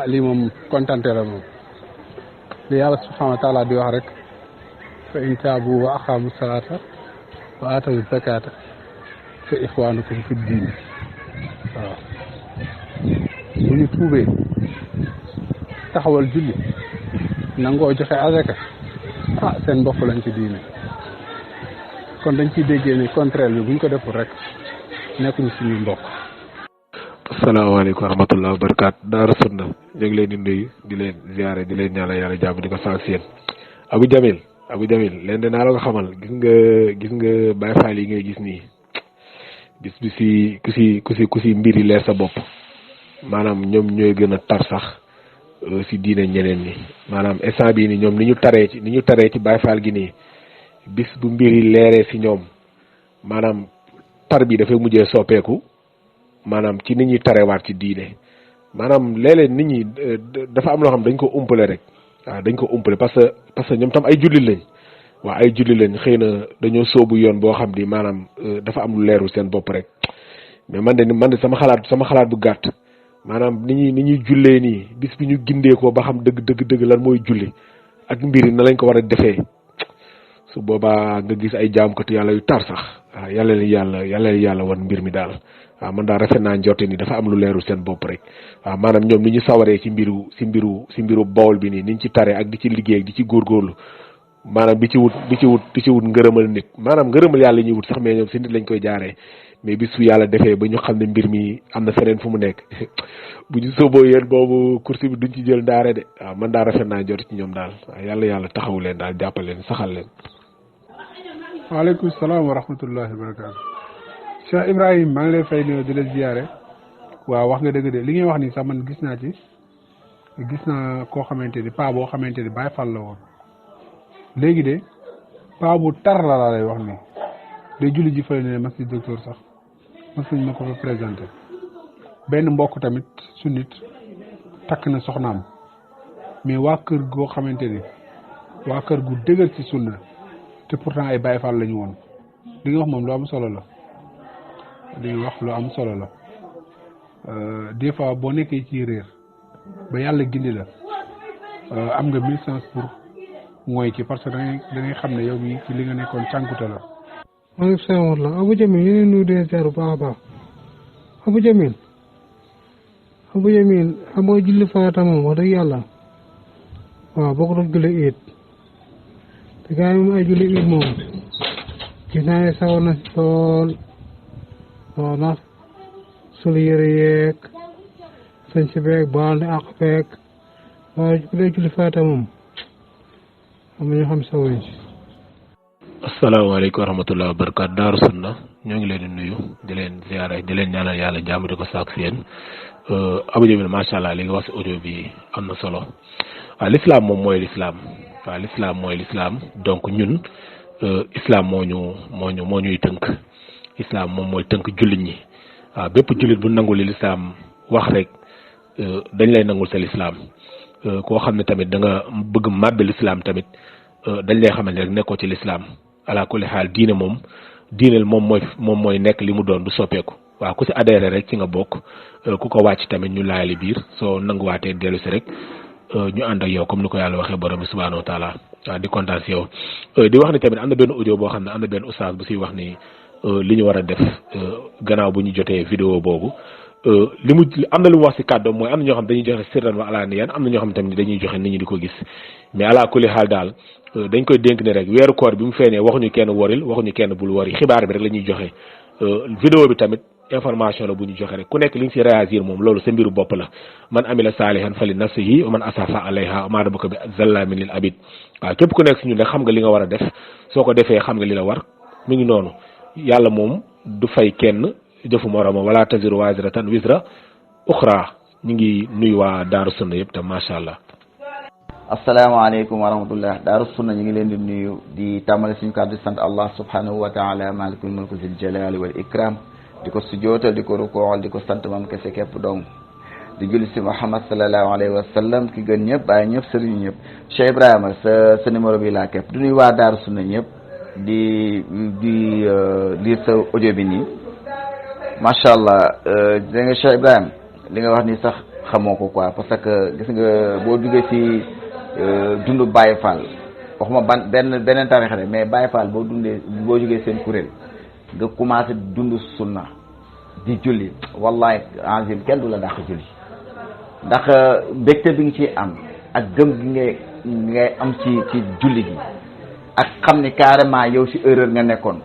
lii moom kontante la moom li yàlla subhanahu wa taala di wax rek fa in taabu wa aqaamu salaata wa aatawu zakaata fa ixwaanukum fi diin waaw bu ñu tuubee taxawal julli nangoo joxe azaka seen mbokk lañ ci diine kon dañ ciy déggee ne contraire bi bu ñu ko deful rek nekkuñu suñu mbokk. asalaamaaleykum wa rahmatulah wa barakaat Daara Sunna ñu ngi leen di nuyu di leen ziare di leen ñaanal yàlla jàmm di ko sax seen Abou Jamil leen de naa la ko xamal gis nga Baye Fall yi ngay gis nii bis bi ku si mbir yi leer sa bopp maanaam ñoom ñooy gën a tar sax si diine ñeneen ñi maanaam instant bii nii ñoom ni ñu taree ci Baye Fall gi nii bis bu mbir yi leeree si ñoom maanaam tar bi dafay mujjee soppeeku. maanaam ci nit ñi tarewaat ci diine maanaam léeg-léeg nit ñi dafa am loo xam dañ ko umpale rek waaw dañ ko umpale parce que ñoom tam ay jullit lañ waaw ay jullit lañ xëy na dañoo sóobu yoon boo xam ni maanaam dafa am lu leerul seen bopp rek mais man de sama xalaat bu gàtt maanaam ni ñuy jullee nii bis bi ñu gindee ko ba xam dëgg lan mooy julli ak mbir yi na lañ ko war a defee su boobaa nga gis ay jaamkatu yàlla yu tar sax waaw yàlla wan mbir mi daal. waaw man daal rafet naa njorte ni dafa am lu leerul seen bopp rek waaw maanaam ñoom ni ñu sawaree ci mbiru Bawol bi nii niñ ci taree ak di ci liggéey ak di ci góorgóorlu maanaam di ci wut ngërëmal nit maanaam ngërëmal yàlla ñuy wut sax mais ñoom si nit lañ koy jaaree mais bis fu yàlla defee ba ñu xam ne mbir mi am na feneen fu mu nekk bu ñu sooboo yéen boobu course bi duñ ci jël ndaare de waaw man daal rafet naa njorte ci ñoom daal waaw yàlla taxawu leen daal jàppal leen saxal leen. waaleykum salaam wa rahmatullahi wa barakaatu. Cheikh Ibrahim maa ngi lay fay di la ziyaare waaw wax nga dëgg de li ngay wax nii sax man gis naa koo xamante ni paa boo xamante ni Baay Fall la woon léegi de paa bu tar la lay wax nii day julli ji fële ne masjid docteur sax mas nañ ma ko fa présenté benn mbokk tamit su nit takk na soxnaam mais waa kër goo xamante ni waa kër gu dëgër ci sunna te pourtant ay Baay Fall la ñu woon li nga wax moom lu am solo la. li nga wax lu am solo la des fois boo nekkee ci réer ba yàlla gindi la am nga mille chance pour mooy ci parce que da ngay xam ne yow mi ci li nga nekkoon cànkute la. maaleykum salaam wa rahmatulah Abou Jamil yéen nuyu de ziar bu baax a baax Abou Jamil xam nga julli farata moom wax dëgg yàlla waaw boo ko doon julli it te gars yi moom ay julli it moom gis naa ne sawar na si lool. waaw ndax sulu yëre yeeg sañ si beeg baal di àq beeg waaye bu dee julli faata moom am na ñoo xam sa wuñ si. asalaamaaleykum wa rahmatulah wa barakaat Daaru Sunna ñoo ngi leen di nuyu di leen ziare di leen ñaanal yàlla jàmm di ko saak si yéen Abou Jamil macha allah li nga wax si audio bi am na solo waaw l'islam moom mooy l'islam donc ñun islam moo ñuy tënk. islam moom mooy tënk jullit ñi waaw bépp jullit bu nangul li lislaam wax rek dañ lay nangul sa lislaam koo xam ne tamit da nga bëgg màbbe lislaam tamit dañ lay xamal ne rek nekkoo ci lislaam ala kulli xaal diine moom mooy nekk li mu doon du soppeeku waaw ku si adhéré rek ci nga bokk ku ko wàcc tamit ñu laayali biir soo nanguwaatee dellu si rek ñu ànd ak yow comme ni ko yàlla waxee borom bi subhanahu wa taala waaw di kontaan si yow di wax ni tamit am na benn audio boo xam ne am na benn oustaz bu siy wax ni li ñu war a def gannaaw bu ñu jotee vidéo boobu am na lu mu wax si kàddu mooy am na ñoo xam dañuy joxe sirran wa alaaniyan am na ñoo xam tamit dañuy joxe nit ñi di ko gis mais ala kulli xaal daal dañ koy dénk ne rek weeru koor bi mu feenee waxuñu kenn woril waxuñu kenn bul wori xibaar bi rek la ñuy joxe vidéo bi tamit information la bu ñu joxe rek ku nekk li nga si réagir moom loolu sa mbiru bopp la man amila saalihan fali nafsihi wa man asafa alayha wa ma rabbuka bi zallamin lil abid waaw képp ku nekk si ñun rek xam nga li nga war a def soo ko defee xam nga li la war mi ngi noonu yàlla moom du fay kenn jëfu moroomam wala taziru waziratan wizra uxra ñu ngi nuyu waa Daaru Sunna yëpp te macha allah. asalaamaaleykum wa rahmatullah Daaru Sunna ñu ngi leen di nuyu di tàmbale suñu kàddu di sant Allah subhanahu wa taala malikul mulku zil jalali wal ikram di ko sujootal di ko rukool di ko sant moom kese képp dong di julli si Muhammad sallallahu alayhi wa sallam ki gën ñëpp bàyyi ñëpp sëriñ ñëpp. Cheikh Ibrahima sa numéro bi laa képp du nuy waa Daaru Sunna ñëpp di lire sa audio bi nii macha allah da nga Cheikh Ibrahima li nga wax ni sax xamoo ko quoi parce que gis nga boo duggee ci dundu Baye Fall waxuma beneen tarixa de mais Baye Fall boo jógee seen kuréel nga commencé dund sunna di julli wallahi azim kenn du la dàq julli ndax mbégte bi nga ciy am ak gëm gi ngay am ci julli gi ak xam ni carrément yow ci erreur nga nekkoon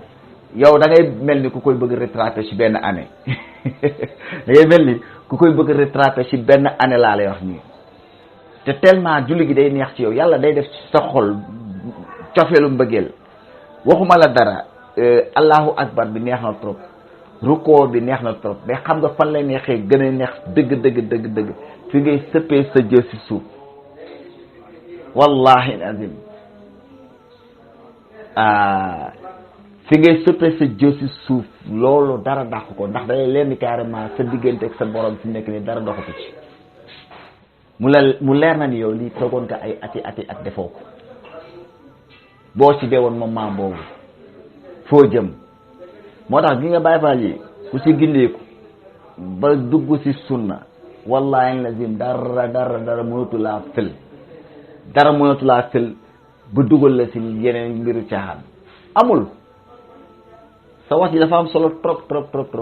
yow da ngay mel ni ku koy bëgg rattraper ci benn année da ngay mel ni ku koy bëgg rattraper ci benn année laa lay wax nii te tellement julli gi day neex ci yow yàlla day def ci sa xol cofeelu mbëggeel waxuma la dara allahu akbar bi neex na trop rukkoo bi neex na trop mais xam nga fan lay neexee gën a neex dëgg fi ngay sëppee sa jë ci suuf wallahi azim fi ngay sëppee sa jë ci suuf loolu dara dàq ko ndax day leen ni carrément sa diggante ak sa borom fi nekk ni dara doxatu ci mu leer na ni yow lii toogoon nga ay ati at defoo ko boo ci deewoon moment boobu foo jëm moo tax gi nga Baay Faal yi ku ci gindeeku ba dugg ci sunna wallahi lazim dara mënatu laa fël ba dugal la ci yeneen mbiru caaxaan amul sa wax ji dafa am solo trop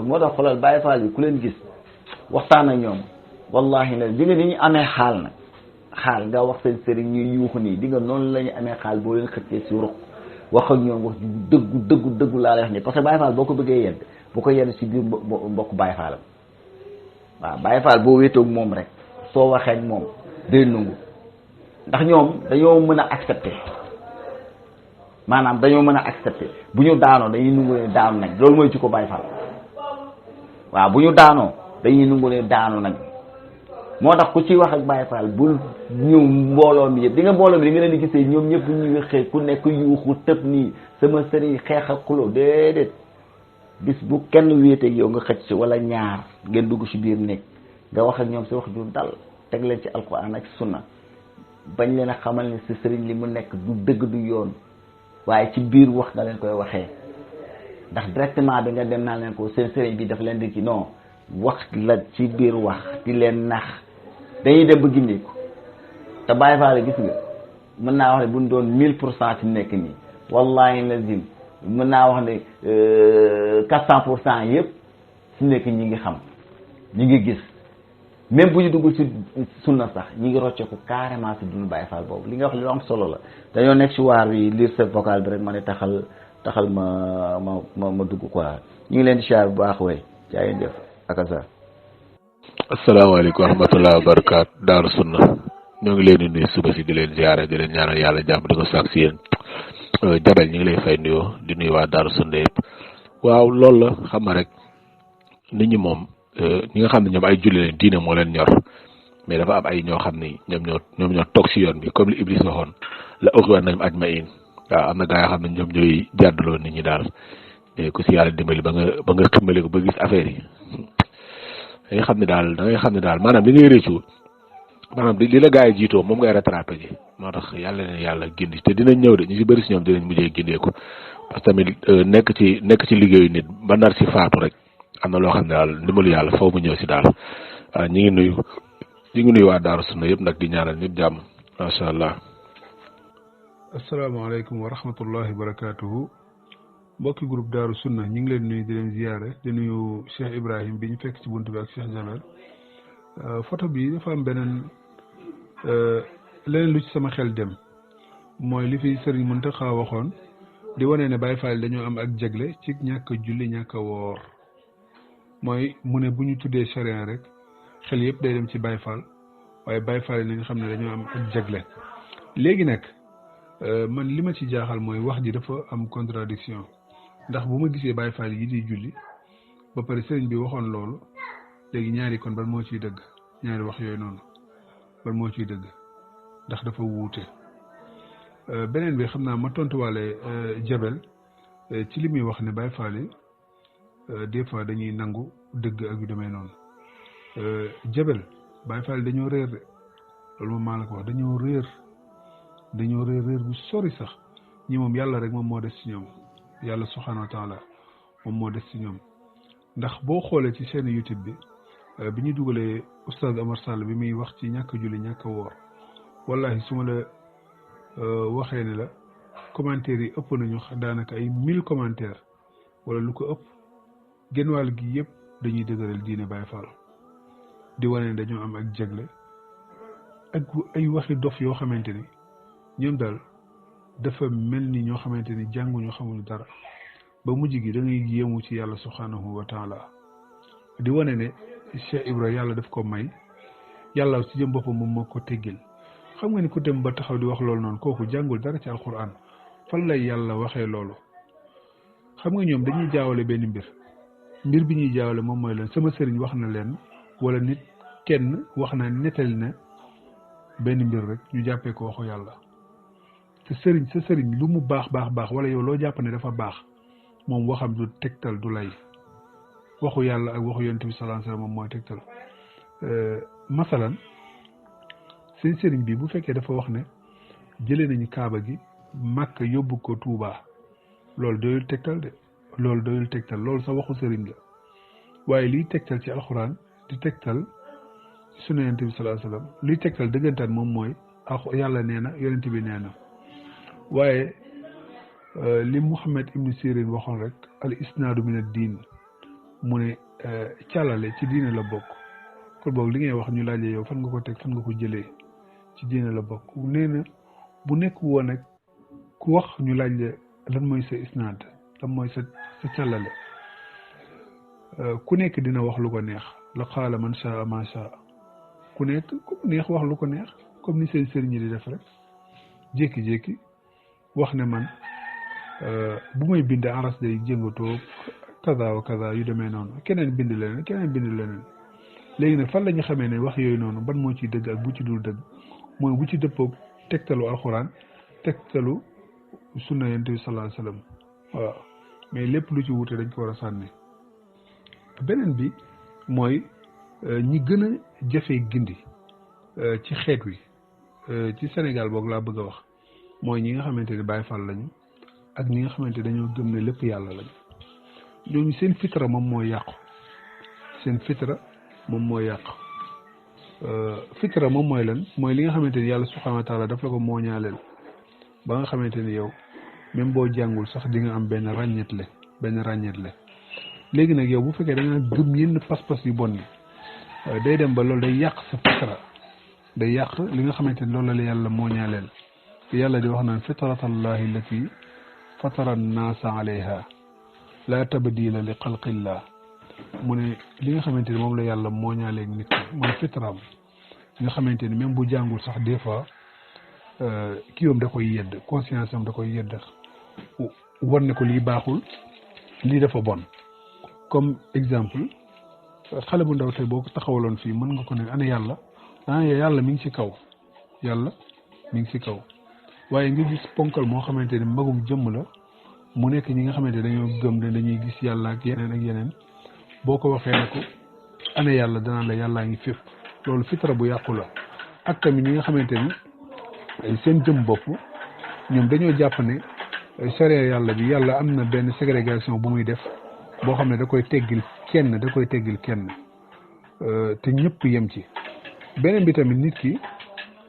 moo tax xoolal Baay Faal yi ku leen gis waxtaan ak ñoom wallahi la di nga ni ñu amee xaal nag xaal nga wax seen sëriñ ñuy yuuxu nii di nga noonu la ñu amee xaal boo leen xëccee ci ruq wax ak ñoom wax dëggu laa lay wax nii parce que Baye Fall boo ko bëggee yedd bu ko yedd ci biir mbokk Baye Fallam waaw Baye Fall boo wéetoog moom rek soo waxee ak moom day nungu ndax ñoom dañoo mën a accepter maanaam dañoo mën a accepter bu ñu daanoo dañuy nungu ne daanu nañ loolu mooy ci ko Baye Fall waaw bu ñu daanoo dañuy nungu ne daanu nañ moo tax ku ci wax ak Baye Fall bul ñëw mbooloo mi yëpp di nga mbooloo mi di nga leen di gisee ñoom ñëpp ñu waxee ku nekk yuuxu tëb nii sama sëriñ xeex ak xuloo déedéet bis bu kenn wéeteeg yow nga xëcc wala ñaar ngeen dugg ci biir nekk nga wax ak ñoom ci wax ju dal teg leen ci alquran ak sunna bañ leen a xamal ne si sëriñ li mu nekk du dëgg du yoon waaye ci biir wax nga leen koy waxee ndax directement bi nga dem naa leen ko seen sëriñ bi daf leen di ci non wax la ci biir wax di leen nax dañuy dem ba gindeeku te Baye Fall gis nga mën naa wax ne bu ñu doon 1000% ci nekk nii wallahi lazim mën naa wax ne 400% yëpp ci nekk ñi ngi xam ñi ngi gis même bu ñu dugg ci sunna sax ñi ngi rocceeku carrément ci dund Baye Fall boobu li nga wax li lu am solo la dañoo nekk ci waar wi lire sa vocal bi rek ma ne taxal ma dugg quoi ñu ngi leen di siyaar bu baax way jaa ngeen jëf akasa asalaamaaleykum wa rahmatulah wa barakaatu Daaru Sunna ñoo ngi leen di nuyu suba si di leen ziare di leen ñaanal yàlla jàmm di ko sàkk si yéen Jabel ñu ngi lay fay nuyoo di nuyu waa Daaru Sunna yëpp waaw loolu la xam nga rek nit ñi moom ñi nga xam ne ñoom ay julli leen diine moo leen ñor mais dafa am ay ñoo xam ni ñoom ñoo toog si yoon bi comme li Iblis waxoon la ughwiyannahum ajma'in waaw am na gaa yoo xam ne ñoom ñooy jàddaloo nit ñi daal ku si yàlla dimbali ba nga ximmali ko ba gis affaire yi da ngay xam ne daal maanaam li ngay réccu maanaam li la gaa yi jiitoo moom ngay rattrapé ji moo tax yàlla leen yàlla gindi te dinañ ñëw de ñu si bëri si ñoom dinañ mujjee gindeeku parce que tamit nekk ci liggéeyu nit ba nar si faatu rek am na loo xam ne daal ndimbalu yàlla foofu mu ñëw si daal waaw ñu ngi nuyu waa Daaru Sunna yëpp nag di ñaanal ñëpp jàmm macha allah. asalaamaaleykum wa rahmatullahi wa barakaatuhu mbokki groupe Daaru Sunna ñu ngi leen nuyu di leen ziyaare di nuyu Cheikh Ibrahim bi ñu fekk ci buntu bi ak Cheikh Jabel photo bi dafa am beneen leneen lu ci sama xel dem mooy li fi Sëriñ Muntaxa waxoon di wane ne Baye Fall dañoo am ak jagle ci ñàkk a julli ñàkk a woor mooy mu ne bu ñu tuddee charia rek xel yëpp day dem ci Baye Fall waaye Baye Fall yi nañ xam ne dañoo am ak jagle léegi nag man li ma ci jaaxal mooy wax ji dafa am contradiction ndax bu ma gisee Baye Fall yi di julli ba pare sëriñ bi waxoon loolu léegi ñaari kon ban moo ciy dëgg ñaari wax yooyu noonu ban moo ciy dëgg ndax dafa wuute beneen bi xam naa ma tontuwaale Jabel ci li muy wax ne Baye Fall yi des fois dañuy nangu dëgg ak yu demee noonu Jabel Baye Fall dañoo réer de loolu moom maa la ko wax dañoo réer bu sori sax ñi moom yàlla rek moom moo des ci ñoom yàlla subhanahu wa taala moom moo des ci ñoom ndax boo xoolee ci chaîne YouTube bi ñu dugalee oustaz Omar Sall bi muy wax ci ñàkk julli ñàkk woor wallahi su ma la waxee ne la commentaires yi ëpp nañu daanaka ay 1000 commentaires wala lu ko ëpp genn wàll gi yëpp dañuy dëgëral diine Baye Fall di wane ne dañoo am ak jagle ak ay waxi dof yoo xamante ni ñoom daal dafa mel ni ñoo xamante ni jànguñu xamuñu dara ba mujj gi da ngay yéemu ci yàlla subhanahu wa taala di wane ne Cheikh Ibra yàlla daf ko may yàlla ci jëm boppam moom moo ko teggil xam nga ni ku dem ba taxaw di wax loolu noonu kooku jàngul dara ci alquran fan lay yàlla waxee loolu xam nga ñoom dañuy jaawale benn mbir bi ñuy jaawale moom mooy leen sama sëriñ wax na leen wala nit kenn wax na nettali na benn mbir rek ñu jàppee ko waxu yàlla te sa sëriñ lu mu baax wala yow loo jàpp ne dafa baax moom waxam du tegtal du lay waxu yàlla ak waxu yonent bi sallallahu alayhi wasallam moom mooy tegtal masalan seen sëriñ bi bu fekkee dafa wax ne jëlee nañu kaaba gi Makka yóbbu ko Touba loolu doyul tegtal de loolu sa waxu sëriñ la waaye liy tegtal ci alxuraan di tegtal ci sunu yonent bi sallallahu alayhi wasallam liy tegtal dëggantaan moom mooy yàlla nee na yonent bi nee na waaye li Muhammad ibnu Sirin waxoon rek al isnaadu min ad diin mu ne càllale ci diine la bokk kon boog li ngay wax ñu laajee yow fan nga ko teg fan nga ko jëlee ci diine la bokk nee na bu nekk woon nag ku wax ñu laaj la lan mooy sa isnaad lan mooy sa càllale ku nekk dina wax lu ko neex la qaala man shaa ma shaa ku nekk ku neex wax lu ko neex comme ni seen sëriñ yi di def rek jékki-jékki wax ne man bu may bind aras day jëngatoo kaza wa kaza yu demee noonu keneen bind leneen léegi nag fan la ñu xamee ne wax yooyu noonu ban moo ciy dëgg ak bu ci dul dëgg mooy bu ci dëppoo tegtalu alxuraan tegtalu sunna yonent bi sallallahu alayhi wasallam waaw mais lépp lu ci wute dañ ko war a sànni beneen bi mooy ñi gën a jafee gindi ci xeet wi ci Sénégal boog laa bëgg a wax mooy ñi nga xamante ne Baay Faal lañu ak ñi nga xamante dañoo gëm ne lépp yàlla lañu ñooñu seen fitra moom mooy yàqu fitra moom mooy lan mooy li nga xamante ni yàlla subhanahu wa taala daf la ko mooñaaleel ba nga xamante ni yow même boo jàngul sax di nga am benn ràññetle léegi nag yow bu fekkee da nga gëm yenn pas-pas yu bon yi day dem ba loolu day yàq sa fitra day yàq li nga xamante ni loolu la yàlla mooñaaleel yàlla di wax naan fitratallahi allati fatara an-naasa alayha la tabdila li xalqillah mu ne li nga xamante ni moom la yàlla mooñaaleeg nit ki mooy fitraam nga xamante ni même bu jàngul sax des fois kiiwam da koy yedd conscience am da koy yedd war ne ko lii baaxul lii dafa bon comme exemple xale bu ndaw tey boo ko taxawaloon fii mën nga ko ne ana yàlla mi ngi ci kaw waaye nga gis ponkal moo xamante ni magum jëmm la mu nekk ñi nga xamante dañoo gëm ne dañuy gis yàlla ak yeneen boo ko waxee ne ko ana yàlla danaan la yàllaa ngi fépp loolu fitra bu yàqu la ak tamit ñi nga xamante ni seen jëm bopp ñoom dañoo jàpp ne charia yàlla bi yàlla am na benn ségrégation bu muy def boo xam ne da koy teggil kenn te ñëpp yem ci beneen bi tamit nit ki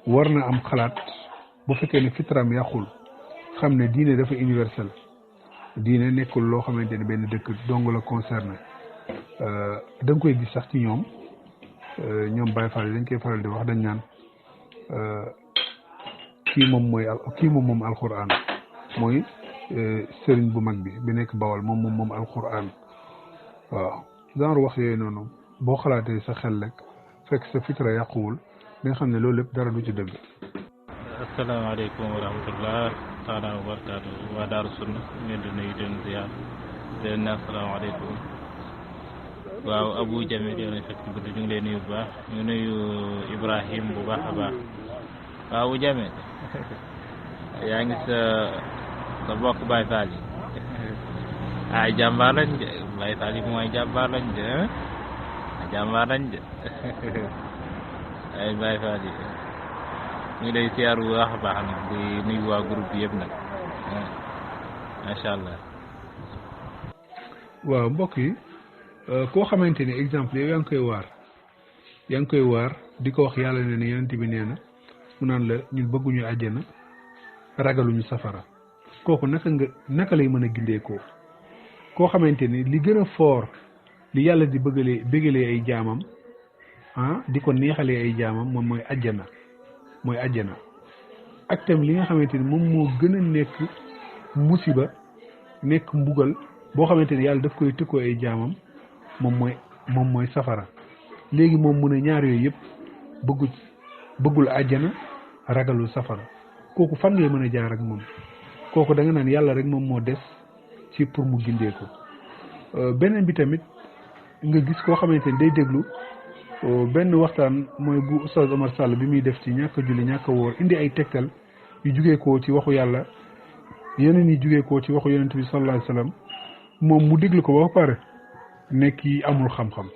war na am xalaat bu fekkee ne fitram yàqul xam ne diine dafa universel diine nekkul loo xamante ne benn dëkk dong la concerné da nga koy gis sax ci ñoom Baye Fall yi dañ koy faral di wax dañ naan kii moom alquran mooy sëriñ bu mag bi nekk Bawol moom alquran waaw genre wax yooyu noonu boo xalaatee sa xel rek fekk sa fitra yàquwul di nga xam ne loolu lépp dara du ci dëgg. asalaamaaleykum wa rahmatullah taala wa barakaatu waa Daaru Sunna ngeen di nuyu den ziar leen ne asalaamaaleykum waaw Abou Jame di leen fekk ci guddi ñu ngi lay nuyu bu baax ñu nuyu Ibrahim bu baax a baax waaw Abou Jame yaa ngi sa bokk Baye Fall yi ay jàmbaar lañ de Baye Fall yi mooy jàmbaar lañ de ay Baye Fall yi ñu ngi lay siyaar bu baax a baax nag di nuyu waa groupe bi yëpp nag macha allah. waaw mbokk yi koo xamante ni exemple yow yaa ngi koy waar di ko wax yàlla ne yonent bi nee na mu naan la ñun bëgguñu àjjana ragaluñu safara kooku naka lay mën a gindee koo xamante ni li gën a foor li yàlla di bëggalee ay jaamam di ko neexalee ay jaamam moom mooy àjjana ak tam li nga xamante ni moom moo gën a nekk musiba nekk mbugal boo xamante ni yàlla daf koy tëkkoo ay jaamam moom mooy safara léegi moom mu ne ñaar yooyu yëpp bëggul àjjana ragalul safara kooku fan ngay mën a jaar ak moom kooku da nga naan yàlla rek moom moo des ci pour mu gindee ko beneen bi tamit nga gis koo xamante ni day déglu benn waxtaan mooy bu Oustaz Omar Sall bi muy def ci ñàkk a julli ñàkk a wóor indi ay tegtal yu jugee koo ci waxu yàlla yeneen yi jugee koo ci waxu yonent bi sallallahu alayhi wasallam moom mu déglu ko ba pare nekk yi amul xam-xam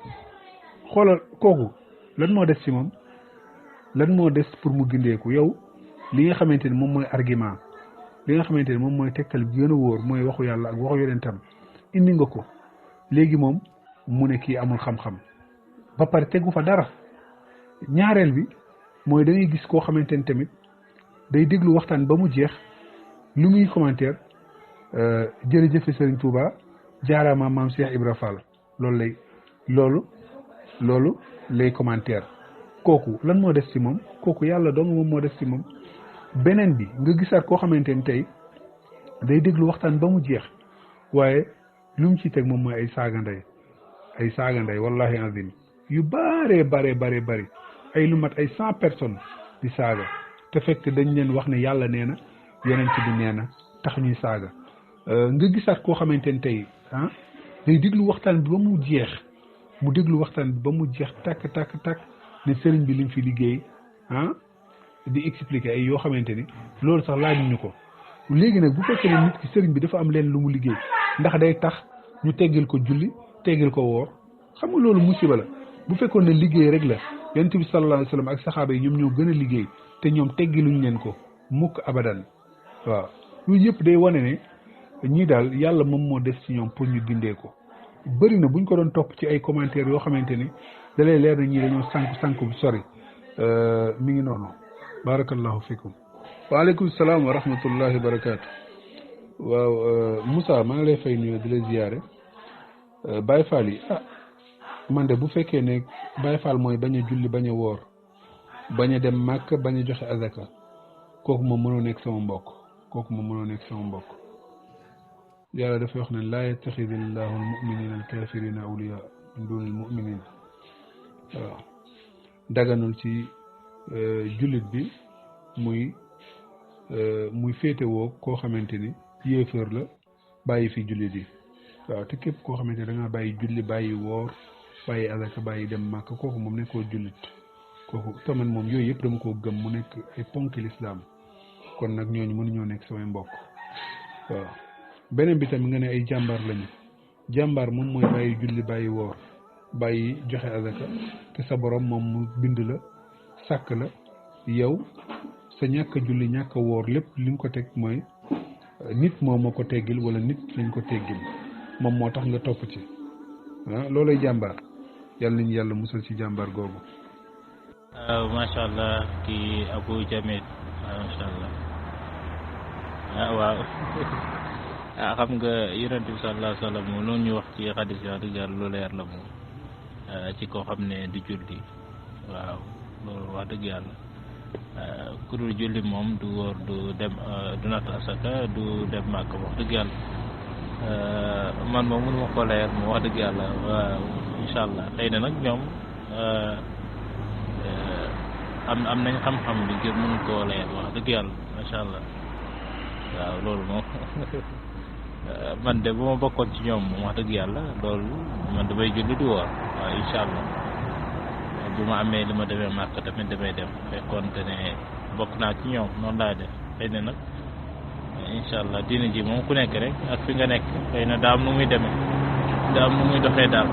xoolal kooku lan moo des ci moom lan moo des pour mu gindeeku yow li nga xamante ni moom mooy argument li nga xamante ni moom mooy tegtal bi gën a wóor mooy waxu yàlla ak waxu yonentam indi nga ko léegi moom mu ne kii amul xam-xam ba pare tegu fa dara ñaareel bi mooy da ngay gis koo xamante ni tamit day déglu waxtaan ba mu jeex lu muy commentaire jërëjëf Serigne Touba jaaraama maam Cheikh Ibra Fall loolu lay commentaire kooku lan moo des ci moom kooku yàlla dong moom moo des ci moom beneen bi nga gisaat koo xamante ni tey day déglu waxtaan ba mu jeex waaye lu mu ci teg moom mooy ay saaga ndey wallahi azim yu bare bari ay lu mat ay 100 personnes di saaga te fekk dañ leen wax ne yàlla nee na yonent bi nee na tax ñuy saaga nga gisaat koo xamante ni tey day déglu waxtaan bi ba mu jeex mu déglu waxtaan bi ba mu jeex takk ne sëriñ bi lim fi liggéey di expliquer ay yoo xamante ni loolu sax laajuñu ko léegi nag bu fekkee ne nit ki sëriñ bi dafa am leen lu mu liggéey ndax day tax ñu teggil ko julli teggil ko woor xam nga loolu musiba la bu fekkoon ne liggéey rek la yonent bi sallallahu alayhi wasallam ak saxaaba yi ñoom ñoo gën a liggéey te ñoom teggiluñ leen ko mukk abadan waaw yooyu yëpp day wane ne ñii daal yàlla moom moo des ci ñoom pour ñu gindee ko bëri na buñ ko doon topp ci ay commentaires yoo xamante ni da lay leer na ñii dañoo sànku bu sori mi ngi noonu barakallahu fikum waaleykum salaam wa rahmatullahi wa barakaatu waaw Moussa maa ngi lay fay nuyoo di la ziyaare Baye Fall yi man de bu fekkee ne Baye Fall mooy bañ a julli bañ a woor bañ a dem màkk bañ a joxe azaka kooku moom mënoo nekk sama mbokk yàlla dafay wax ne laa yattaxidi llahu almuminina alkafirina awliya min duni almuminin waaw daganul ci jullit bi muy féetewoo koo xamante ni yéeféer la bàyyi fi jullit yi waaw te képp koo xamante ni da ngaa bàyyi julli bàyyi woor bàyyi azaka bàyyi dem màkk kooku moom nekkoo jullit kooku taman moom yooyu yëpp dama koo gëm mu nekk ay ponk lislaam kon nag ñooñu mënuñoo nekk samay mbokk waaw beneen bi tamit nga ne ay jàmbaar lañu jàmbaar moom mooy bàyyi julli bàyyi woor bàyyi joxe azaka te sa borom moom mu bind la sàkk la yow sa ñàkk a julli ñàkk a woor lépp li nga ko teg mooy nit moo ma ko teggil wala nit lañ ko teggil moom moo tax nga topp ci loolay jàmbaar yàlla nañu yàlla musal ci jàmbaar googu. waaw macha allah kii Abou Jamil macha allah waaw xam nga yonent bi sallallahu alayhi wa sallam moom noonu ñu wax ci xadis yi wax dëgg yàlla lu leer la moom ci koo xam ne du julli waaw loolu wax dëgg yàlla ku dul julli moom du wóor du dem du natt asaka du dem màkk wax dëgg yàlla man moom mënu ma ko leer moom wax dëgg yàlla waaw incha allah xëy na nag ñoom am nañ xam-xam bi ngir mën koo leer wax dëgg yàlla macha allah waaw loolu moom man de bu ma bokkoon ci ñoom moom wax dëgg yàlla loolu man damay julli di woor waaw incha allah bu ma amee li ma demee màkk tamit damay dem fekkoon te ne bokk naa ci ñoom noonu laay def xëy na nag incha allah diina ji moom ku nekk rek ak fi nga nekk xëy na daa am nu muy demee daa am nu muy doxee daal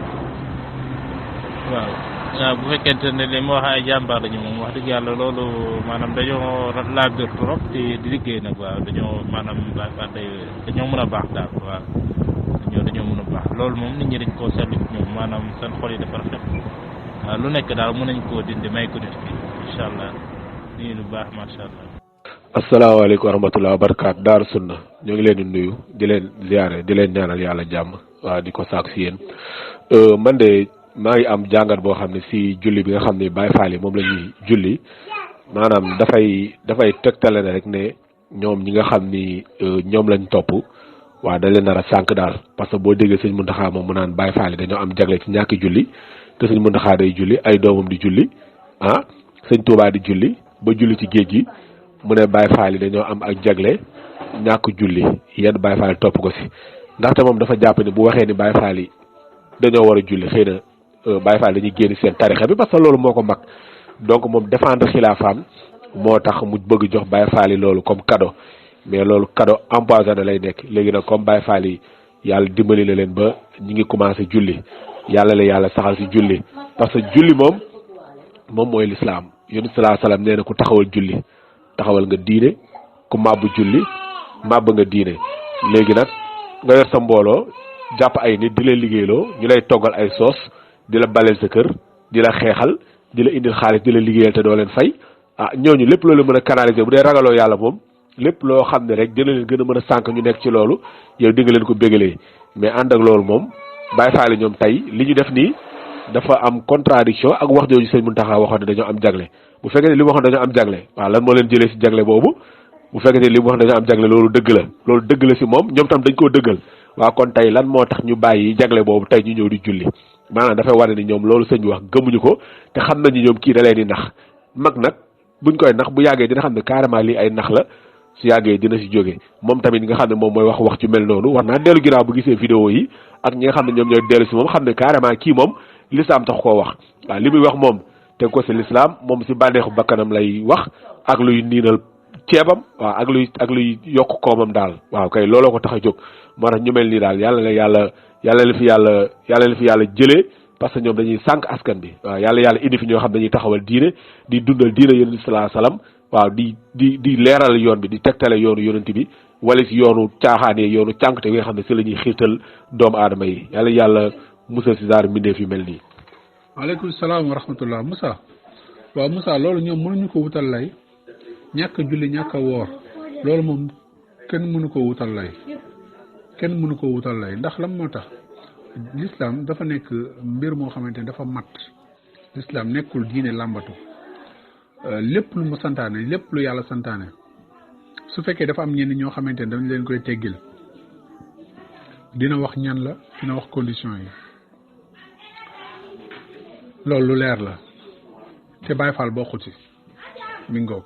waaw waaw bu fekkente ne li ma wax ay jàmbaar lañu moom wax dëgg yàlla loolu maanaam dañoo laaj trop di liggéey nag waaw dañoo maanaam dañoo mën a baax daal waaw dañoo mën a baax loolu moom nit ñi dañ koo seetlu ñoom maanaam seen xol yi dafa rafet waaw lu nekk daal mën nañ koo dindi may ko nit ki incha allah nii lu baax macha allah. asalaamaaleykum wa rahmatulah wa barakaatu Daaru Sunna ñoo ngi leen di nuyu di leen ziare di leen ñaanal yàlla jàmm waaw di ko saak si yéen man de maa ngi am jàngat boo xam ne si julli bi nga xam ne Baye Fall yi moom la ñuy julli maanaam dafay tegtale ne rek ne ñoom ñi nga xam ni ñoom lañ topp waaw da leen nar a sànq daal parce que boo déggee sëñ Mountakha moom mu naan Baye Fall yi dañoo am jagle ci ñàkki julli te sëñ Mountakha day julli ay doomam di julli ah sëñ Touba di julli ba julli ci géej gi mu ne Baye Fall yi dañoo am ak jagle ñàkk julli yenn Baye Fall topp ko si ndaxte moom dafa jàpp ne bu waxee ni Baye Fall yi dañoo war a julli xëy na Baye Fall dañuy génn seen tarixa bi parce que loolu moo ko mag donc moom défendre xilaafaam moo tax mu bëgg jox Baye Fall yi loolu comme cadeau mais loolu cadeau empoisonné lay nekk léegi nag comme Baye Fall yi yàlla dimbali na leen ba ñi ngi commencé julli yàlla saxal si julli parce que julli moom mooy lislaam yonent sallallahu alayhi wasallam nee na ku taxawal julli taxawal nga diine ku màbbu julli màbb nga diine léegi nag nga yor sa mbooloo jàpp ay nit di leen liggéeyloo ñu lay toggal ay soos di la baleel sa kër di la xeexal di la indil xaalis di la liggéeyal te doo leen fay ñooñu lépp loolu mën a canaliser bu dee ragaloo yàlla moom lépp loo xam ne rek dina leen gën a mën a sànq ñu nekk ci loolu yow di nga leen ko bégalee mais ànd ak loolu moom Baye Fall ñoom tey li ñu def nii dafa am contradiction ak wax jooju sëñ Mountakha waxoon ne dañoo am jagle bu fekkee ne li mu waxoon dañoo am jagle waaw lan moo leen jëlee si jagle boobu bu fekkee ne li mu wax dañoo am jagle loolu dëgg la si moom ñoom tam dañ koo dëggal waaw kon tey lan moo tax ñu bàyyi jagle boobu tey ñu ñëw di julli maanaam dafay wane ni ñoom loolu sëñ bi wax gëmuñu ko te xam nañu ñoom kii da leen di nax mag nag buñ koy nax bu yàggee dina xam ne carrément lii ay nax la su yàggee dina si jóge moom tamit nga xam ne moom mooy wax ci mel noonu war naa dellu ginnaaw bu gisee vidéo yi ak ñi nga xam ne ñoom ñooy dellu si moom xam ne carrément kii moom l'islam tax koo wax waaw li muy wax moom teg ko si l'islam moom si bànneexu bakkanam lay wax ak luy niinal ceebam waaw ak luy yokk koomam daal waaw kay looloo ko tax a jóg moo tax ñu mel nii daal yàlla la fi yàlla jëlee parce que ñoom dañuy sànq askan bi waaw yàlla indi fi ñoo xam dañuy taxawal diine di dundal diine yonent sallallahu alayhi wasallam waaw di leeral yoon bi di tegtale yoonu yonent bi wala si yoonu caaxaanee yoonu cànkte yi nga xam ne si la ñuy xiirtal doomu aadama yi yàlla musal si zaar mbindeef yu mel nii. waaleykum salaam wa rahmatullah Moussa loolu ñoom mënuñu ko wutal lay ñàkk a julli ñàkk a woor loolu moom kenn mënu ko wutal lay ndax lan moo tax l'islam dafa nekk mbir moo xamante ne dafa mat l'islam nekkul diine làmbatu lépp lu mu santaane lépp lu yàlla santaane su fekkee dafa am ñenn ñoo xamante ne dañ leen koy teggil dina wax ñan la dina wax condition yi loolu lu leer la te Baye Fall bokku ci mi ngoog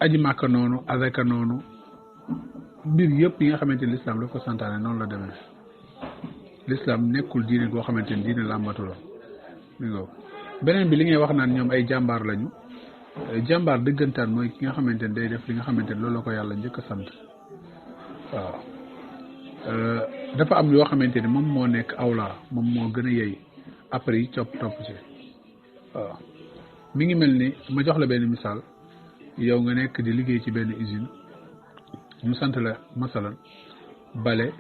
aji màkka noonu azaka noonu mbir yëpp yi nga xamante ne l'islam daf ko santaane noonu la demee l'islam nekkul diine goo xamante ne diine làmbatu la mi ngoog beneen bi li ngay wax naan ñoom ay jàmbaar lañu jàmbaar dëggantaan mooy ki nga xamante ne day def li nga xamante ne loolu la ko yàlla njëkk a sant waaw dafa am yoo xamante ne moom moo nekk awla moom moo gën a yey après yi topp ci waaw mi ngi mel ni ma jox la benn misaal yow nga nekk di liggéey ci benn usine ñu sant la masalan bale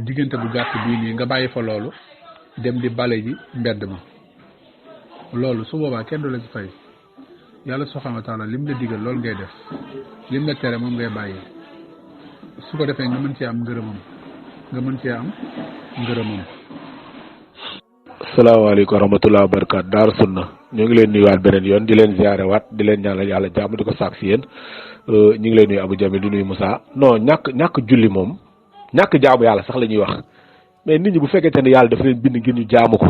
diggante bu gàtt bii nii nga bàyyi fa loolu dem di bale ji mbedd ma loolu su boobaa kenn du la ci fay yàlla subhanahu wa taala lim la digal loolu ngay def lim la tere moom ngay bàyyi su ko defee nga mën cee am ngërëmam asalaamaaleykum wa rahmatulah wa barakaatu Daaru Sunna ñoo ngi leen nuyuwaat beneen yoon di leen ziare waat di leen ñaanal yàlla jàmm di ko saak si yéen ñu ngi leen nuyu Abou Jamil di nuyu Moussa non ñàkk julli moom ñàkk jaamu yàlla sax la ñuy wax mais nit ñi bu fekkente ne yàlla dafa leen bind ngir ñu jaamu ko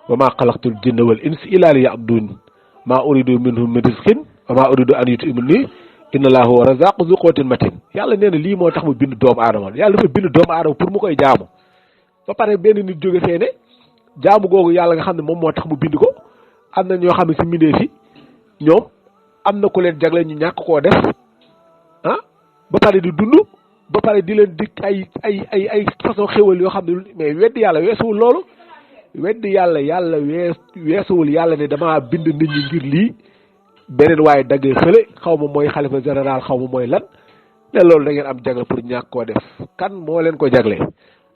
wa maa xalaqtul jinna wal insa illaa liya'buduun maa uridu minhum min rizqin wa maa uridu an yut'imuuni inna Allaaha huwa razaaqu zu quwwatin matiin yàlla nee na lii moo tax mu bind doomu aadama yàlla dafa bind doomu aadama pour mu koy jaamu ba pare benn nit jóge fee ne jaamu googu yàlla nga xam ne moom moo tax mu bind ko am na ñoo xam ne si mbindee fi ñoom am na ku leen jagle ñu ñàkk koo def ba pare di dund ba pare di leen dikk ay façon xéwal yoo xam ne mais weddi yàlla weesuwul loolu weddi yàlla yàlla weesuwul yàlla ne damaa bind nit ñi ngir lii beneen waaye daggee fële xaw ma mooy xalifa général xaw ma mooy lan ne loolu da ngeen am jagle pour ñàkk koo def kan moo leen ko jagle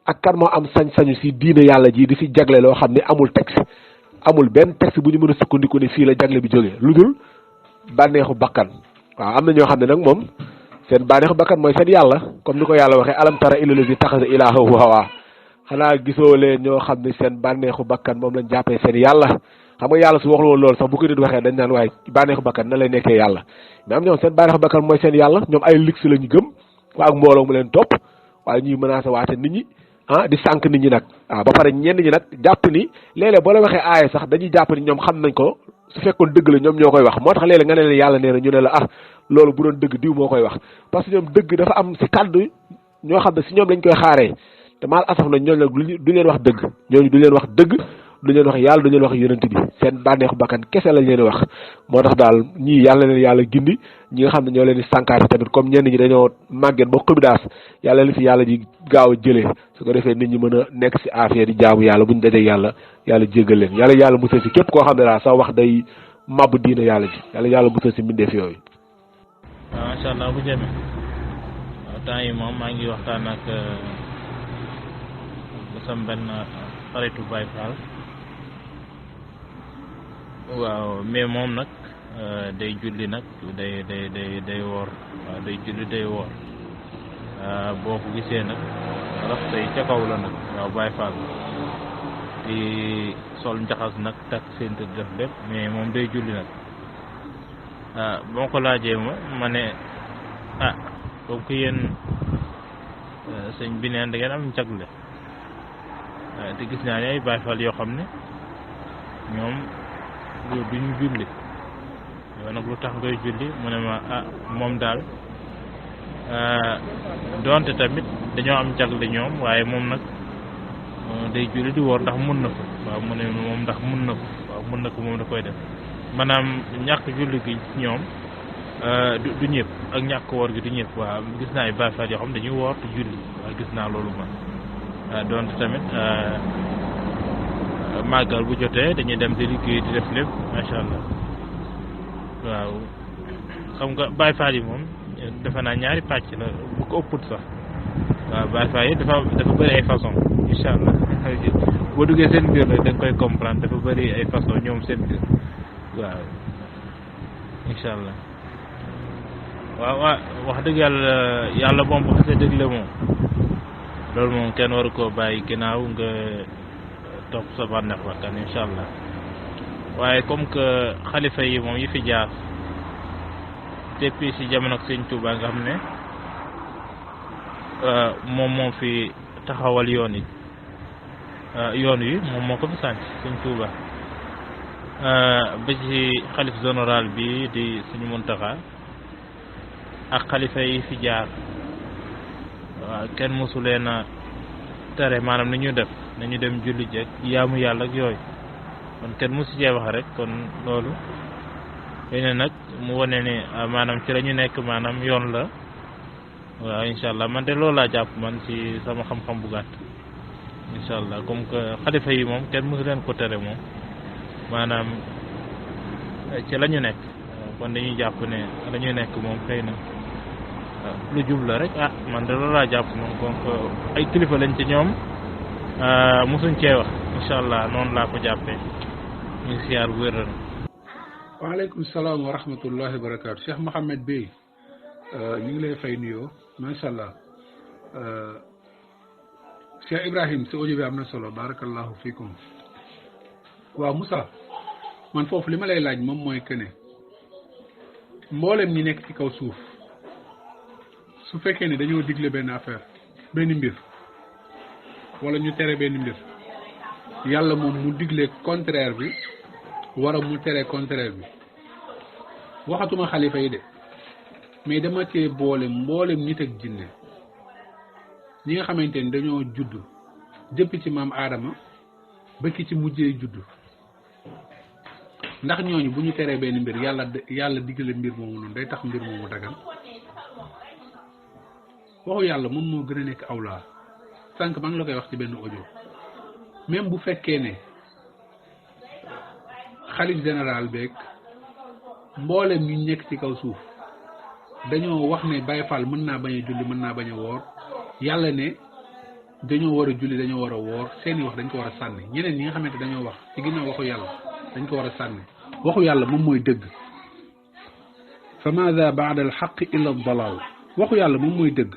ak kan moo am sañ-sañu si diine yàlla ji di si jagle loo xam ne amul texte amul benn texte bu ñu mën a sukkandiku ne fii la jagle bi jógee lu dul bànneexu bakkan waaw am na ñoo xam ne nag moom seen bànneexu bakkan mooy seen yàlla comme ni ko yàlla waxee alam tara ila lazi taxasa ilaahahu hawaa xanaa gisoo leen ñoo xam ne seen bànneexu bakkan moom lañ jàppee seen yàlla xam nga yàlla su waxul woon loolu sax bu ko nit waxee dañ naan waaye bànneexu bakkan na lay nekkee yàlla mais am ñoom seen bànneexu bakkan mooy seen yàlla ñoom ay luxe la ñu gëm waa ak mbooloo mu leen topp waaye ñuy menacé waate nit ñi di sànq nit ñi nag waaw ba pare ñenn ñi nag jàpp ni léeg-léeg boo la waxee aaya sax dañuy jàpp ni ñoom xam nañ ko su fekkoon dëgg la ñoom ñoo koy wax moo tax léeg-léeg nga ne leen yàlla nee na ñu ne la loolu bu doon dëgg diw moo koy wax parce que ñoom dëgg dafa am si kàddu ñoo xam ne si ñoom lañ koy xaaree te maal asaf na ñooñu nag du leen wax dëgg ñooñu du leen wax dëgg du leen wax yàlla du leen wax yonent bi seen bànneexu bakkan kese lañ leen wax moo tax daal ñii yàlla leen yàlla gindi ñi nga xam ne ñoo leen di sànkaati tamit comme ñenn ñi dañoo màgget ba xubidaas yàlla leen fi yàlla ji gaaw a jëlee su ko defee nit ñi mën a nekk si affaire di jaamu yàlla buñ dajee yàlla jéggal leen yàlla musal si képp koo xam ne daal sa wax day màbb diina yàlla ji yàlla musal si mbindeef yooyu. waaw macha allah bu jëmee temps yi moom maa ngi waxtaan ak sama benn xaritu Baye Fall waaw mais moom nag day julli nag day woor waaw day julli day woor boo ko gisee nag rafet yi ca kaw la nag waaw Baye Fall di sol njaxas nag takk seen tëdd def lépp mais moom day julli nag boo ko laajee ma ne comme que yéen sëñ bi neen da ngeen am jagle te gis naa ne ay Baye Fall yoo xam ne ñoom duñu julli yow nag lu tax ngay julli mu ne ma moom daal donte tamit dañoo am jagle ñoom waaye moom nag day julli di woor ndax mun na ko waaw mu ne moom ndax mun na ko waaw mun na ko moom da koy def maanaam ñàkk julli gi ñoom du ñëpp ak ñàkk woor gi du ñëpp waaw gis naa ay Baye Fall yoo xam dañuy woor te julli waaw gis naa loolu man donte tamit màggal bu jotee dañuy dem di liggéey di def lépp macha allah waaw xam nga Baye Fall yi moom defe naa ñaari pàcc la bu ko ëpput sax waaw Baye Fall yi dafa bëri ay façon incha allah boo duggee seen biir nag da nga koy comprendre dafa bëri ay façon ñoom seen biir waaw incha allah waaw wax dëgg yàlla moom bu xasee dëgg la moom loolu moom kenn waru koo bàyyi ginnaaw nga topp sa bànneex bakkan incha allah waaye comme que xalifa yi moom yi fi jaar depuis si jamono ak sëñ Touba nga xam ne moom moo fi taxawal yoon yi moom moo ko fi sànc sëñ Touba ba ci xalif général bi di suñu Muntaxa ak xalifa yi fi jaar waaw kenn mosu leen a tere maanaam ni ñu def nañu dem julli ji ak yaamu yàlla ak yooyu kon kenn mosu cee wax rek kon loolu xëy na nag mu wane ne maanaam ci la ñu nekk maanaam yoon la waaw incha allah man de loolu laa jàpp man ci sama xam-xam bu gàtt incha allah comme que xalifa yi moom kenn mosu leen ko tere moom maanaam ci la ñu nekk kon dañuy jàpp ne la ñu nekk moom xëy na lu jub la rek man de loolu laa jàpp moom donc ay kilifa lañ ci ñoom mosuñ cee wax incha allah noonu laa ko jàppee ñu ngi siyaar bu wér la. waaleykum salaam wa rahmatullahi wa barakaatu Cheikh Mouhamed Bey ñu ngi lay fay nuyoo macha allah Cheikh Ibrahim sa audio bi am na solo barakallahu fikum waaw Moussa man foofu li ma lay laaj moom mooy que ne mboolem ñi nekk ci kaw suuf su fekkee ne dañoo digle benn affaire benn mbir wala ñu tere benn mbir yàlla moom mu digle contraire bi wara mu tere contraire bi waxatuma xalifa yi de mais dama cee boole mboolem nit ak jinne ñi nga xamante ni dañoo judd jëpp ci maam Aadama ba ki ci mujjee judd ndax ñooñu bu ñu teree benn mbir yàlla digle mbir moomu noonu day tax mbir moomu dagan waxu yàlla moom moo gën a nekk awlaa sànq maa ngi la koy wax ci benn audio même bu fekkee ne xalif général beeg mboolem ñu nekk ci kaw suuf dañoo wax ne Baye Fall mën naa bañ a julli mën naa bañ a woor yàlla ne dañoo war a julli dañoo war a woor seeni wax dañ ko war a sànni ñeneen ñi nga xamante dañoo wax ci ginnaaw waxu yàlla dañ ko war a sànni waxu yàlla moom mooy dëgg fa maada baada al xaq illa dalal waxu yàlla moom mooy dëgg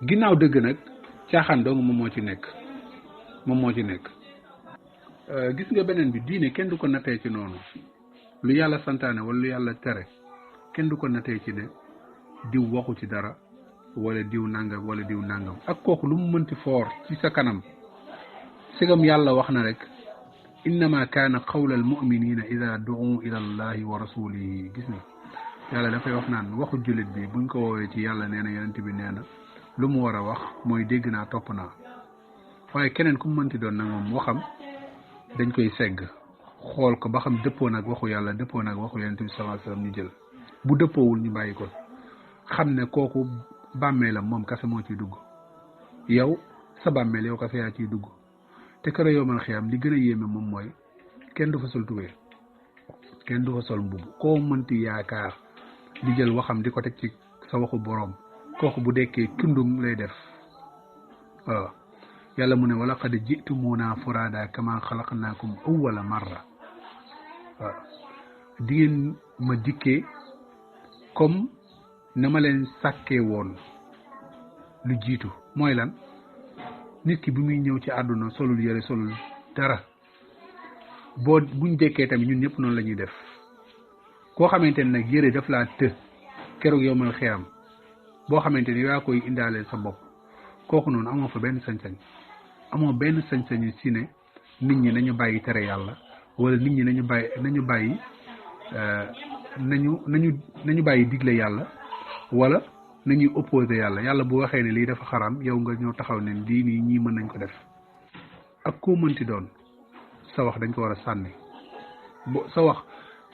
ginnaaw dëgg nag caaxaan dong moom moo ci nekk gis nga beneen bi diine kenn du ko nattee ci noonu lu yàlla santaane wala lu yàlla tere kenn du ko nattee ci ne diw waxu ci dara wala diw nangam wala diw nangam ak kooku lu mu mënti foor ci sa kanam sigam yàlla wax na rek innama kaana qawla al muminina ida duu ila allahi wa rasulihi gis nga yàlla dafay wax naan waxu jullit bi buñ ko woowee ci yàlla nee na yonent bi nee na lu mu war a wax mooy dégg naa topp naa waaye keneen ku mu mënti doon nag moom waxam dañ koy segg xool ko ba xam dëppoo nag waxu yàlla dëppoo nag waxu yonent bi sallallahu alayhi wasallam ñu jël bu dëppoowul ñu bàyyi ko xam ne kooku bàmmeelam moom kese moo ciy dugg yow sa bàmmeel yow kese yaa ciy dugg te kër yowmal xiyaam li gën a yéeme moom mooy kenn du fa sol tubéy kenn du fa sol mbubb koo mënti yaakaar di jël waxam di ko teg ci sa waxu boroom kooku bu dekkee tundum lay def waaw yàlla mu ne wala qad ji'tumuuna furaada kama xalaqnaakum awwala marra waaw di ngeen ma dikkee comme na ma leen sàkkee woon lu jiitu mooy lan nit ki bi muy ñëw ci àdduna solul yëre solul dara buñ dekkee tamit ñun ñëpp noonu la ñuy def koo xamante ne nag yëre daf laa të keroog yowmal xiyaam boo xamante ni yaa koy indaaleel sa bopp kooku noonu amoo fa benn sañ-sañ amoo benn sañ-sañu si ne nit ñi nañu bàyyi tere yàlla wala nit ñi nañu bàyyi digle yàlla wala nañuy opposé yàlla bu waxee ne lii dafa xaram yow nga ñëw taxaw ne lii nii ñii mën nañ ko def ak koo mënti doon sa wax dañ ko war a sànni sa wax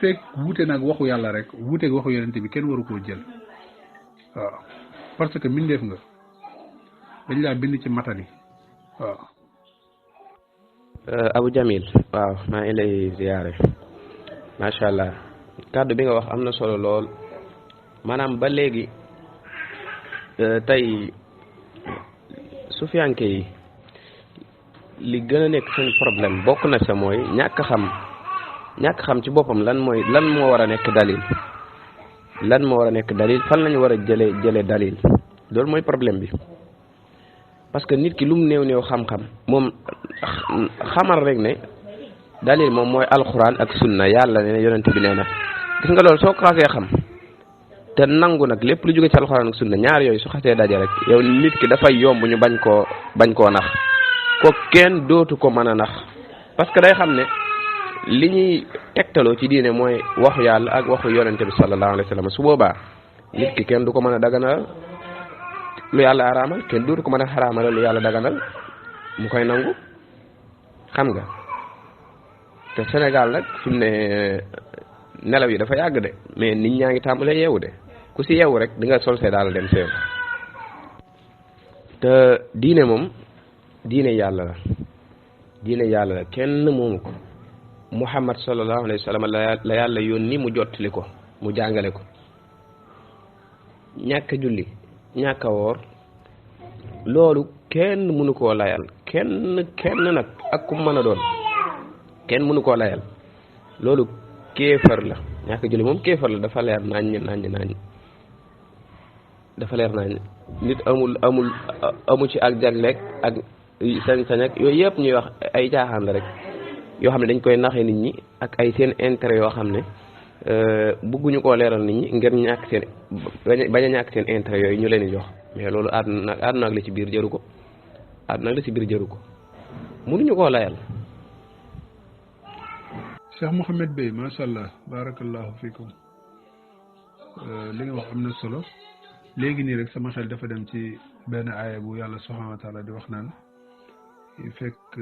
fekk wuute nag waxu yàlla rek wuuteeg waxu yonente bi kenn waru koo jël waaw parce que mbindeef nga dañ laa bind ci matali waaw. Abu Jamil waaw maa ngi lay ziyaare macha allah kàddu bi nga wax am na solo lool maanaam ba léegi tey sufiyanke yi li gën a nekk seen problème bokk na sa mooy ñàkk xam ci boppam lan moo war a nekk dalil fan lañu war a jële dalil loolu mooy problème bi parce que nit ki lu mu néew xam-xam moom xamal rek ne dalil moom mooy alxuraan ak sunna yàlla ne yonent bi nee na gis nga loolu soo ko xasee xam te nangu nag lépp lu jóge ci alxuraan ak sunna ñaar yooyu su xasee daje rek yow nit ki dafay yomb ñu bañ koo nax ko kenn dootu ko mën a nax parce que day xam ne li ñuy tegtaloo ci diine mooy waxu yàlla ak waxu yonente bi sallallahu alayhi wa sallam su boobaa nit ki kenn du ko mën a daganal lu yàlla araamal kenn dootu ko mën a xaraamal lu yàlla daganal mu koy nangu xam nga te Sénégal nag fi mu ne nelaw yi dafa yàgg de mais nit ñaa ngi tàmbalee yeewu de ku si yeewu rek di nga sol see daal dem seew te diine moom diine yàlla la kenn moomu ko Muhammad sallallahu alayhi wa sallam la yàlla yónni mu jottali ko mu jàngale ko ñàkk julli ñàkk woor loolu kenn mënu koo layal kenn nag ak ku mën a doon kenn mënu koo layal loolu kéefar la ñàkk julli moom kéefar la dafa leer naññ dafa leer naññ nit amu ci ak jagleeg ak sañ-sañ ak yooyu yëpp ñuy wax ay caaxaan la rek yoo xam ne dañ koy naxee nit ñi ak ay seen intérêt yoo xam ne bëgguñu koo leeral nit ñi ngir ñàkk seen bañ a ñàkk seen intérêt yooyu ñu leen di jox mais loolu àdduna ak li ci biir jëru ko mënuñu koo layal. Cheikh Mouhamed Bey macha allah barakallahu fikum li nga wax am na solo léegi nii rek sama xel dafa dem ci benn aaya bu yàlla subhanahu wa taala di wax naan fekk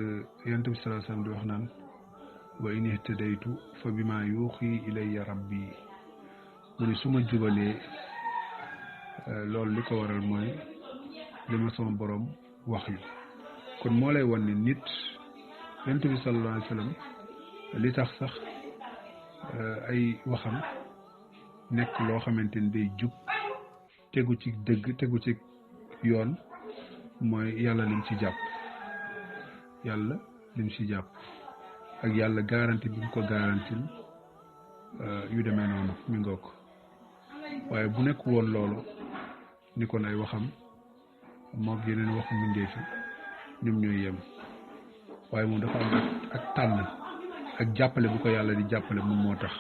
yonent bi sallallahu alayhi wasallam di wax naan wa in ihtadaytu fa bima yuuxi ilayya rabbi mu ne su ma jubalee loolu li ko waral mooy li ma sama borom wax yu kon moo lay wan ne nit yonent bi sallallahu alayhi wa sallam li tax sax ay waxam nekk loo xamante ni day jub tegu ci dëgg tegu ci yoon mooy yàlla lim ci jàpp ak yàlla garanti bi mu ko garantil yu demee noonu mi ngoog waaye bu nekk woon loolu ni kon ay waxam moog yeneen waxu mbindeef ñoom ñooy yem waaye moom dafa am ak tànn ak jàppale bu ko yàlla di jàppale moom moo tax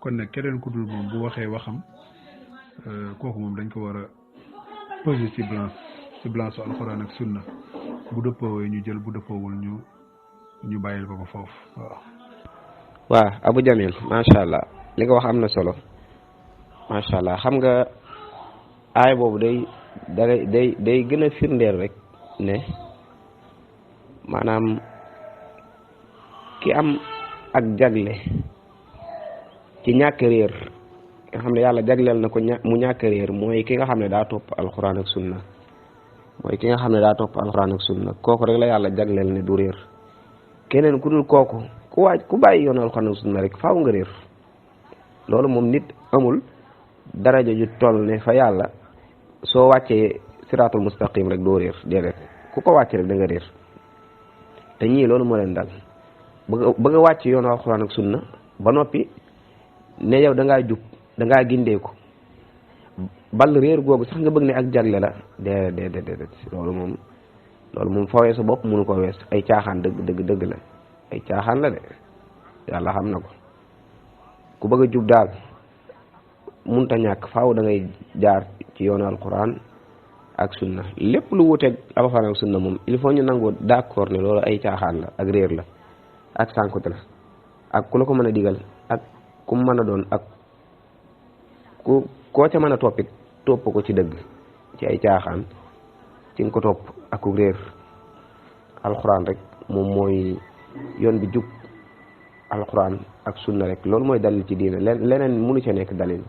kon nag keneen ku dul moom bu waxee waxam kooku moom dañ ko war a peser ci balance alxuraan ak sunna bu dëppoowee ñu jël bu dëppoowul ñu bàyyil ko foofu waaw Abu Jamil macha allah li nga wax am na solo macha allah xam nga aay boobu day gën a firndeel rek ne maanaam ki am ak jagle ci ñàkk réer nga xam ne yàlla jagleel na ko mu ñàkk réer mooy ki nga xam ne daa topp alxuraan ak sunna kooku rek la yàlla jagleel ne du réer keneen ku dul kooku ku bàyyi yoon alxuraan ak sunna rek faaw nga réer loolu moom nit amul daraja ju toll ne fa yàlla soo wàccee siraatul mustaqim rek doo réer déedéet ku ko wàcc rek da nga réer te ñii loolu moo leen dal bëgg a wàcc yoonu alxuraan ak sunna ba noppi ne yow da ngaa jub da ngaa gindeeku bal réer googu sax nga bëgg ne ak jagle la déedéet loolu moom fawee sa bopp mënu ko wees ay caaxaan dëgg la ay caaxaan la de yàlla xam na ko ku bëgg a jub daal munta ñàkk faaw da ngay jaar ci yoonu alxuraan ak sunna lépp lu wuteeg alxuraan ak sunna moom il faut ñu nangoo d'accord ne loolu ay caaxaan la ak réer la ak sànkute la ak ku la ko mën a digal ak ku mën a doon ak koo ca mën a toppit topp ko ci dëgg ci ay caaxaan ci nga ko topp ak ku réer alxuraan rek moom mooy yoon bi jub alxuraan ak sunna rek loolu mooy dalil ci diina leneen mënu ca nekk dalil